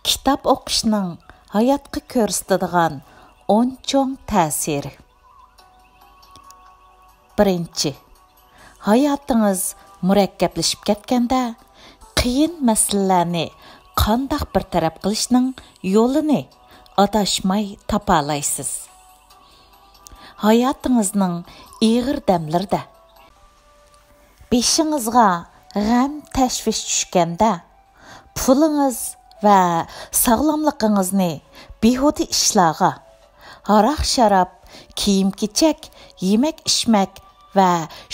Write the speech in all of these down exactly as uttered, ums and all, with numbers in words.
كىتاب ئوقۇشنىڭ ھاياتقا كۆرسىتىدىغان ئون چوڭ تەسىرى. بىرىنچى، ھاياتىڭىز مۇرەككەپلىشىپ كەتكەندە، قىيىن مەسىلىلەرنى قانداق بىر تەرەپ قىلىشنىڭ يولىنى ئاداشماي تاپالايسىز. ھاياتىڭىزنىڭ ئېغىر دەملىرىدە، بېشىڭىزغا غەم تەشۋىش چۈشكەندە، پۇلىڭىز ۋە ساغلاملىقىڭىزنى بىھۇدە ئىشلارغا، ھاراق-شاراب، كىيىم-كېچەك، يېمەك-ئىچمەك ۋە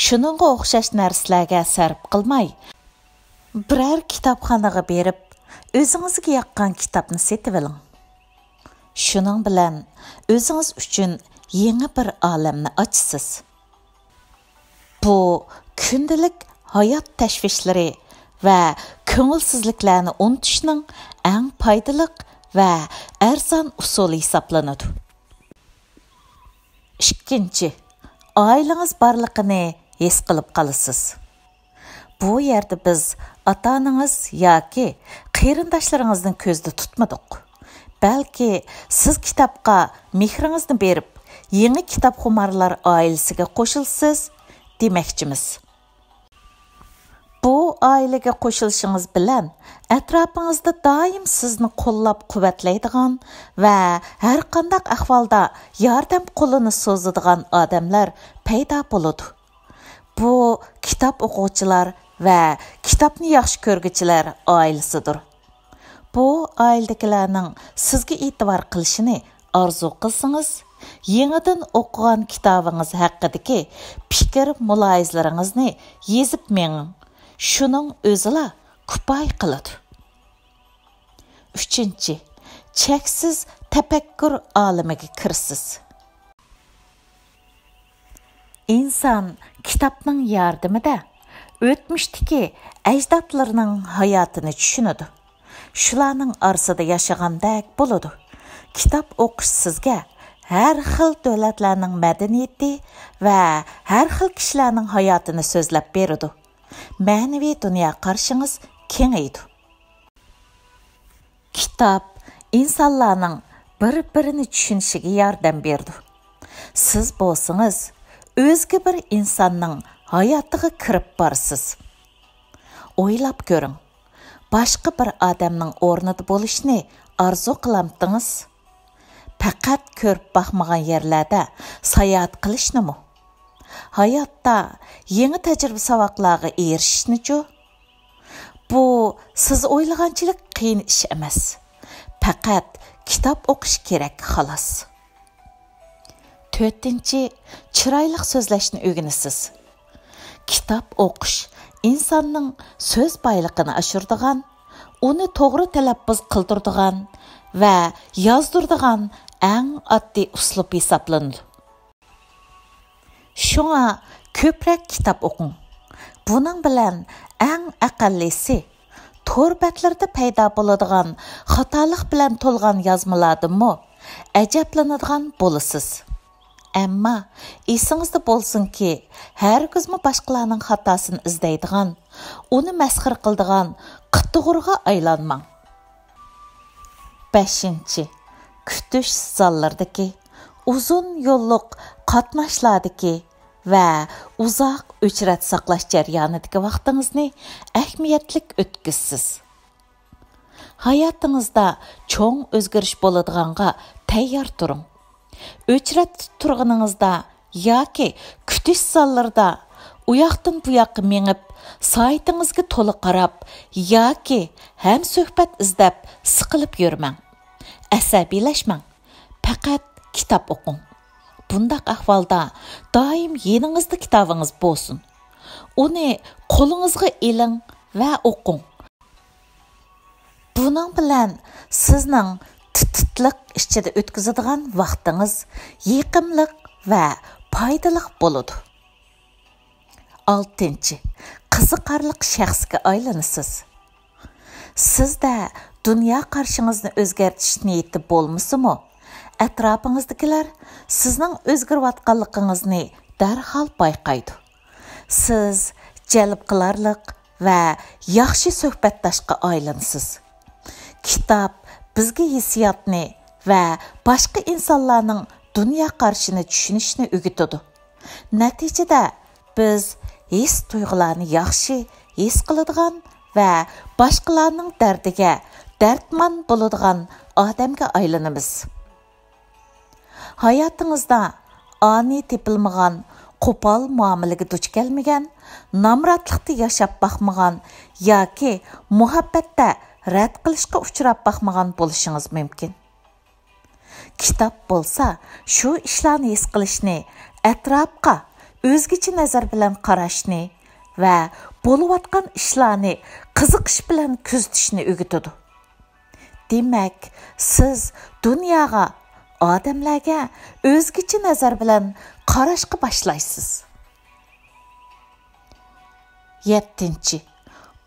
شۇنىڭغا ئوخشاش نەرسىلەرگە سەرپ قىلماي، بىرەر كىتابخانىغا بېرىپ، ئۆزىڭىزگە ياققان كىتابنى سېتىۋېلىڭ. شۇنىڭ بىلەن ئۆزىڭىز ئۈچۈن يېڭى بىر ئالەمنى ئاچىسىز. بۇ كۈندىلىك ھايات تەشۋىشلىرى ۋە كۆڭۈلسىزلىكلەرنى ئۇنتۇشنىڭ ئەڭ پايدىلىق ۋە ئەرزان ئۇسۇلى ھېسابلىنىدۇ. ئىككىنچى، ئائىلىڭىز بارلىقىنى ھېس قىلىپ قالىسىز. بۇ يەردە بىز ئاتا-ئانىڭىز ياكى قېرىنداشلىرىڭىزنى كۆزدە تۇتمىدۇق. بەلكى سىز كىتابقا مېھرىڭىزنى بېرىپ، يېڭى كىتابخۇمارلار ئائىلىسىگە قوشۇلىسىز دېمەكچىمىز. بۇ ئائىلىگە قوشۇلۇشىڭىز بىلەن ئەتراپىڭىزدا دائىم سىزنى قوللاپ-قۇۋۋەتلەيدىغان ۋە ھەرقانداق ئەھۋالدا ياردەم قولىنى سوزىدىغان ئادەملەر پەيدا بولىدۇ. بۇ كىتاب ئوقۇغۇچىلار ۋە كىتابنى ياخشى كۆرگۈچىلەر ئائىلىسىدۇر. بۇ ئائىلىدىكىلەرنىڭ سىزگە ئېتىبار قىلىشىنى ئارزۇ قىلسىڭىز، يېڭىدىن ئوقۇغان كىتابىڭىز ھەققىدىكى پىكىر-مۇلاھىزىلىرىڭىزنى يېزىپ مېڭىڭ. شۇنىڭ ئۆزىلا كۇپايە قىلىدۇ. ئۈچىنچى، چەكسىز تەپەككۇر ئالىمىگە كىرىسىز. ئىنسان كىتابنىڭ ياردىمىدە ئۆتمۈشتىكى ئەجدادلىرىنىڭ ھاياتىنى چۈشىنىدۇ. شۇلارنىڭ ئارىسىدا ياشىغاندەك بولىدۇ. كىتاب ئوقۇش سىزگە ھەر خىل دۆلەتلەرنىڭ مەدەنىيىتى ۋە ھەر خىل كىشىلەرنىڭ ھاياتىنى سۆزلەپ بېرىدۇ. مەنىۋى دۇنيا قارىشىڭىز كېڭىيىدۇ. كىتاب ئىنسانلارنىڭ بىر-بىرىنى چۈشىنىشىگە ياردەم بېرىدۇ. سىز بولسىڭىز ئۆزگە بىر ئىنساننىڭ ھاياتىغا كىرىپ بارىسىز. ئويلاپ كۆرۈڭ، باشقا بىر ئادەمنىڭ ئورنىدا بولۇشنى ئارزۇ قىلامتىڭىز؟ پەقەت كۆرۈپ باقمىغان يەرلەردە ساياھەت قىلىشنىمۇ؟ ھاياتتا يېڭى تەجرىبە-ساۋاقلارغا ئېرىشىشنىچۇ؟ بۇ سىز ئويلىغانچىلىك قىيىن ئىش ئەمەس. پەقەت كىتاب ئوقۇش كېرەك، خالاس. تۆتىنچى، چىرايلىق سۆزلەشنى ئۆگىنىسىز. كىتاب ئوقۇش ئىنساننىڭ سۆز بايلىقىنى ئاشۇرىدىغان، ئۇنى توغرا تەلەپپۇز قىلدۇرىدىغان ۋە يازدۇرىدىغان ئەڭ ئاددىي ئۇسلۇب ھېسابلىنىدۇ. شۇڭا كۆپرەك كىتاب ئوقۇڭ. بۇنىڭ بىلەن ئەڭ ئەقەللىسى تور بەتلىرىدە پەيدا بولىدىغان خاتالىق بىلەن تولغان يازمىلاردىنمۇ ئەجەبلىنىدىغان بولىسىز. ئەمما ئېسىڭىزدە بولسۇنكى، ھەرگىزمۇ باشقىلارنىڭ خاتاسىنى ئىزدەيدىغان، ئۇنى مەسخىرە قىلىدىغان قىتىغۇرغا ئايلانماڭ. بەشىنچى، كۈتۈش زاللىرىدىكى، ئۇزۇن يوللۇق قاتناشلاردىكى ۋە ئۇزاق ئۆچرەت ساقلاش جەريانىدىكى ۋاقتىڭىزنى ئەھمىيەتلىك ئۆتكۈزىسىز. ھاياتىڭىزدا چوڭ ئۆزگىرىش بولىدىغانغا تەييار تۇرۇڭ. ئۆچرەتتە تۇرغىنىڭىزدا ياكى كۈتۈش زاللىرىدا ئۇياقتىن بۇياققا مېڭىپ، سائىتىڭىزگە تولا قاراپ ياكى ھەمسۆھبەت ئىزدەپ سىقىلىپ يۈرمەڭ. ئەسەبىيلەشمەڭ. پەقەت كىتاب ئوقۇڭ. بۇنداق ئەھۋالدا دائىم يېنىڭىزدا كىتابىڭىز بولسۇن. ئۇنى قولىڭىزغا ئېلىڭ ۋە ئوقۇڭ. بۇنىڭ بىلەن سىزنىڭ تىت-تىتلىق ئىچىدە ئۆتكۈزىدىغان ۋاقتىڭىز يېقىملىق ۋە پايدىلىق بولىدۇ. ئالتىنچى، قىزىقارلىق شەخسكە ئايلىنىسىز. سىزدە دۇنيا قارىشىڭىزنى ئۆزگەرتىش نىيىتى بولمىسىمۇ، ئەتراپىڭىزدىكىلەر سىزنىڭ ئۆزگىرىۋاتقانلىقىڭىزنى دەرھال بايقايدۇ. سىز جەلپ قىلارلىق ۋە ياخشى سۆھبەتداشقا ئايلىنىسىز. كىتاب بىزگە ھېسسىياتنى ۋە باشقا ئىنسانلارنىڭ دۇنيا قارىشىنى چۈشىنىشنى ئۆگىتىدۇ. نەتىجىدە، بىز ھېس-تۇيغۇلارنى ياخشى ھېس قىلىدىغان ۋە باشقىلارنىڭ دەردىگە دەردمان بولىدىغان ئادەمگە ئايلىنىمىز. ھاياتىڭىزدا ئانىي تېپىلمىغان، قوپال مۇئامىلىگە دۇچ كەلمىگەن، نامراتلىقتا ياشاپ باقمىغان ياكى مۇھەببەتتە رەت قىلىشقا ئۇچراپ باقمىغان بولۇشىڭىز مۇمكىن. كىتاب بولسا شۇ ئىشلارنى ھېس قىلىشنى، ئەتراپقا ئۆزگىچە نەزەر بىلەن قاراشنى ۋە بولۇۋاتقان ئىشلارنى قىزىقىش بىلەن كۆزىتىشنى ئۆگىتىدۇ. دېمەك، سىز دۇنياغا، ئادەملەرگە ئۆزگىچە نەزەر بىلەن قاراشقا باشلايسىز. يەتتىنچى،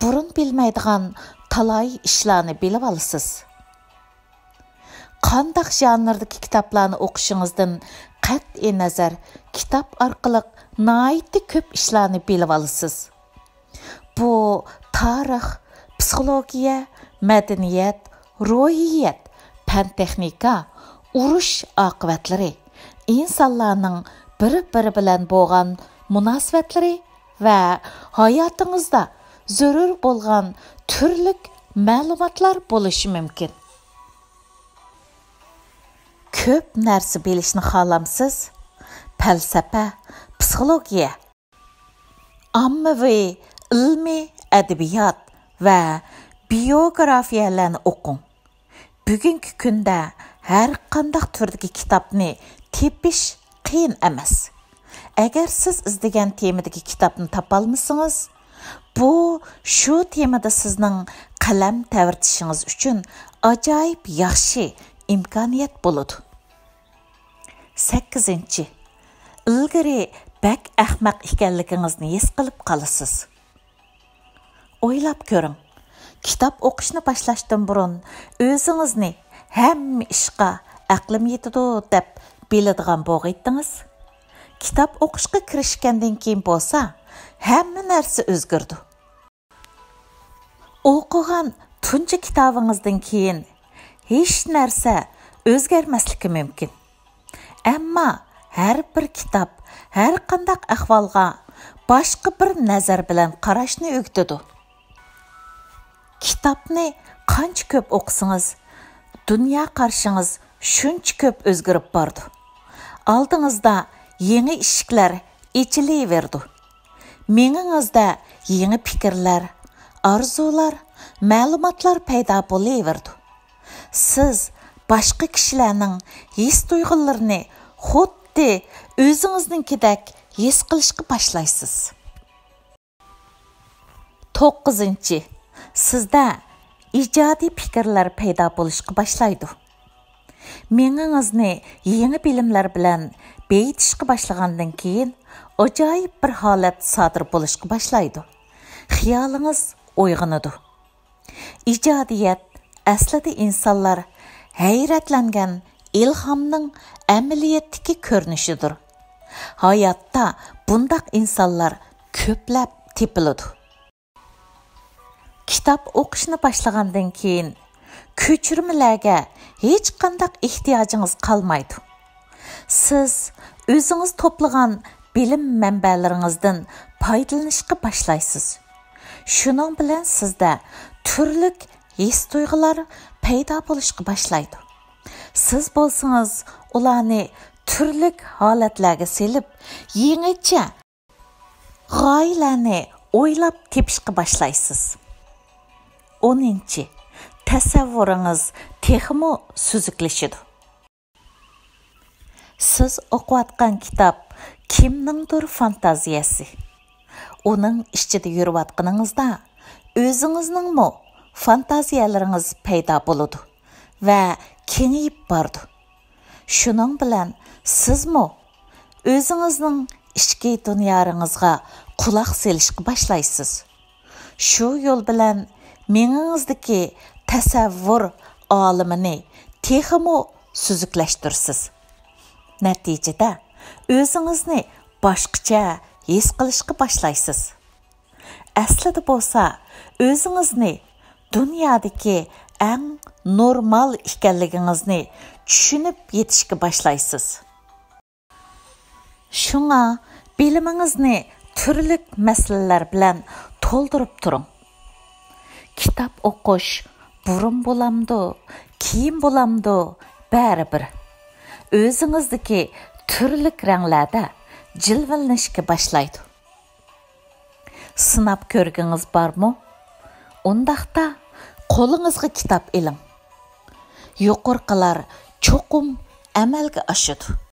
بۇرۇن بىلمەيدىغان تالاي ئىشلارنى بىلىۋالىسىز. قانداق ژانىردىكى كىتابلارنى ئوقۇشىڭىزدىن قەتئىينەزەر، كىتاب ئارقىلىق ناھايىتى كۆپ ئىشلارنى بىلىۋالىسىز. بۇ تارىخ، پسىخولوگىيە، مەدەنىيەت، روھىيەت، پەن-تېخنىكا، ئۇرۇش ئاقىۋەتلىرى، ئىنسانلارنىڭ بىر-بىرى بىلەن بولغان مۇناسىۋەتلىرى ۋە ھاياتىڭىزدا زۆرۈر بولغان تۈرلۈك مەلۇماتلار بولۇشى مۇمكىن. كۆپ نەرسە بىلىشنى خالامسىز؟ پەلسەپە، پسىخولوگىيە، ئاممىۋى ئىلمىي ئەدەبىيات ۋە بىيوگرافىيەلەرنى ئوقۇڭ. بۈگۈنكى كۈندە ھەر قانداق تۈردىكى كىتابنى تېپىش قىيىن ئەمەس. ئەگەر سىز ئىزدىگەن تېمىدىكى كىتابنى تاپالمىسىڭىز، بۇ شۇ تېمىدا سىزنىڭ قەلەم تەۋرىتىشىڭىز ئۈچۈن ئاجايىپ ياخشى ئىمكانىيەت بولىدۇ. سەككىزىنچى، ئىلگىرى بەك ئەخمەق ئىكەنلىكىڭىزنى ھېس قىلىپ قالىسىز. ئويلاپ كۆرۈڭ، كىتاب ئوقۇشنى باشلاشتىن بۇرۇن ئۆزىڭىزنى ھەممە ئىشقا ئەقلىم يېتىدۇ دەپ بىلىدىغان بولغىيتتىڭىز. كىتاب ئوقۇشقا كىرىشكەندىن كېيىن بولسا ھەممە نەرسە ئۆزگىرىدۇ. ئوقۇغان تۇنجى كىتابىڭىزدىن كېيىن ھېچ نەرسە ئۆزگەرمەسلىكى مۇمكىن. ئەمما ھەر بىر كىتاب ھەر قانداق ئەھۋالغا باشقا بىر نەزەر بىلەن قاراشنى ئۆگىتىدۇ. كىتابنى قانچە كۆپ ئوقۇسىڭىز، دۇنيا قارىشىڭىز شۇنچە كۆپ ئۆزگىرىپ بارىدۇ. ئالدىڭىزدا يېڭى ئىشىكلەر ئېچىلىۋېرىدۇ. مېڭىڭىزدە يېڭى پىكىرلەر، ئارزۇلار، مەلۇماتلار پەيدا بولۇۋېرىدۇ. سىز باشقا كىشىلەرنىڭ ھېس-تۇيغۇلىرىنى خۇددى ئۆزىڭىزنىڭكىدەك ھېس قىلىشقا باشلايسىز. توققۇزىنچى، سىزدە ئىجادىي پىكىرلەر پەيدا بولۇشقا باشلايدۇ. مېڭىڭىزنى يېڭى بىلىملەر بىلەن بېيىتىشقا باشلىغاندىن كېيىن، ئاجايىپ بىر ھالەت سادىر بولۇشقا باشلايدۇ. خىيالىڭىز ئويغىنىدۇ. ئىجادىيەت ئەسلىدە ئىنسانلار ھەيرەتلەنگەن ئىلھامنىڭ ئەمەلىيەتتىكى كۆرۈنۈشىدۇر. ھاياتتا بۇنداق ئىنسانلار كۆپلەپ تېپىلىدۇ. كىتاب ئوقۇشنى باشلىغاندىن كېيىن، كۆچۈرمىلەرگە ھېچقانداق ئېھتىياجىڭىز قالمايدۇ. سىز ئۆزىڭىز توپلىغان بىلىم مەنبەلىرىڭىزدىن پايدىلىنىشقا باشلايسىز. شۇنىڭ بىلەن سىزدە تۈرلۈك ھېس-تۇيغۇلار پەيدا بولۇشقا باشلايدۇ. سىز بولسىڭىز ئۇلارنى تۈرلۈك ھالەتلەرگە سېلىپ، يېڭىچە غايىلەرنى ئويلاپ تېپىشقا باشلايسىز. ئونىنچى، تەسەۋۋۇرىڭىز تېخىمۇ سۈزۈكلىشىدۇ. سىز ئوقۇۋاتقان كىتاب كىمنىڭدۇر فانتازىيەسى. ئۇنىڭ ئىچىدە يۈرۈۋاتقىنىڭىزدا، ئۆزىڭىزنىڭمۇ فانتازىيەلىرىڭىز پەيدا بولىدۇ ۋە كېڭىيىپ بارىدۇ. شۇنىڭ بىلەن سىزمۇ ئۆزىڭىزنىڭ ئىچكى دۇنياڭىزغا قۇلاق سېلىشقا باشلايسىز. شۇ يول بىلەن مېڭىڭىزدىكى تەسەۋۋۇر ئالىمىنى تېخىمۇ سۈزۈكلەشتۈرىسىز. نەتىجىدە، ئۆزىڭىزنى باشقىچە ھېس قىلىشقا باشلايسىز. ئەسلىدە بولسا، ئۆزىڭىزنى دۇنيادىكى ئەڭ نورمال ئىكەنلىكىڭىزنى چۈشىنىپ يېتىشكە باشلايسىز. شۇڭا بىلىمىڭىزنى تۈرلۈك مەسىلىلەر بىلەن تولدۇرۇپ تۇرۇڭ. كىتاب ئوقۇش بۇرۇن بولامدۇ، كېيىن بولامدۇ، بەرىبىر ئۆزىڭىزدىكى تۈرلۈك رەڭلەردە جىلۋىلىنىشكە باشلايدۇ. سىناپ كۆرگىڭىز بارمۇ؟ ئۇنداقتا قولىڭىزغا كىتاب ئېلىڭ. يۇقىرىقىلار چوقۇم ئەمەلگە ئاشىدۇ.